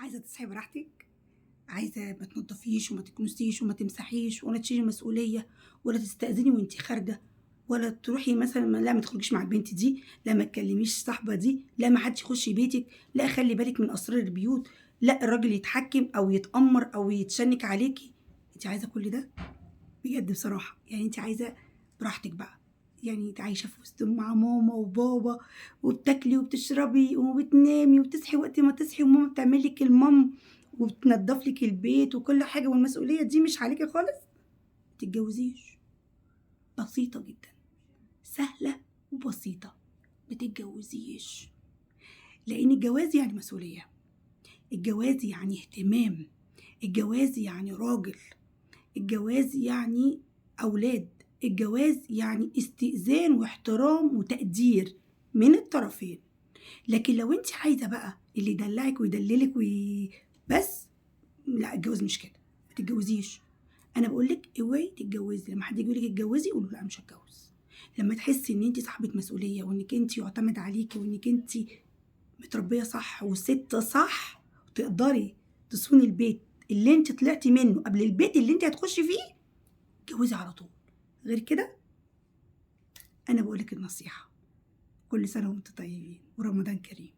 عايزة تصحي براحتك، عايزة ما تنضفيش وما تكنسيش وما تمسحيش ولا تشيلي مسؤولية ولا تستأذني وانتي خارجة، ولا تروحي مثلا لا ما تخرجيش مع البنت دي، لا ما تكلميش صاحبة دي، لا ما حدش يخش بيتك، لا خلي بالك من أسرار البيوت، لا الراجل يتحكم أو يتأمر أو يتشنك عليكي. انت عايزة كل ده؟ بجد بصراحة يعني انت عايزة براحتك بقى، يعني انت عايشة في وسط مع ماما وبابا وبتاكلي وبتشربي وبتنامي وبتصحي وقت ما تصحي، وماما بتعمل لك المام وبتنضف لك البيت وكل حاجة، والمسؤولية دي مش عليكي خالص. ما تتجوزيش. بسيطة جدا، سهلة وبسيطة، ما تتجوزيش. لأن الجواز يعني مسؤولية، الجواز يعني اهتمام، الجواز يعني راجل، الجواز يعني أولاد، الجواز يعني استئذان واحترام وتقدير من الطرفين. لكن لو انت عايزة بقى اللي يدلعك ويدللك بس، لا الجواز مش كده، ما تتجوزيش. انا بقولك اوعي تتجوزي. لما حد يجي يقولك اتجوزي قولوا لا مش هتجوز. لما تحسي ان انت صاحبة مسؤولية وانك انت يعتمد عليكي وانك انت متربية صح وست صح وتقدري تصوني البيت اللي انت طلعتي منه قبل البيت اللي انت هتخشي فيه، اتجوزي على طول. غير كده انا بقولك النصيحة. كل سنة وانتم طيبين ورمضان كريم.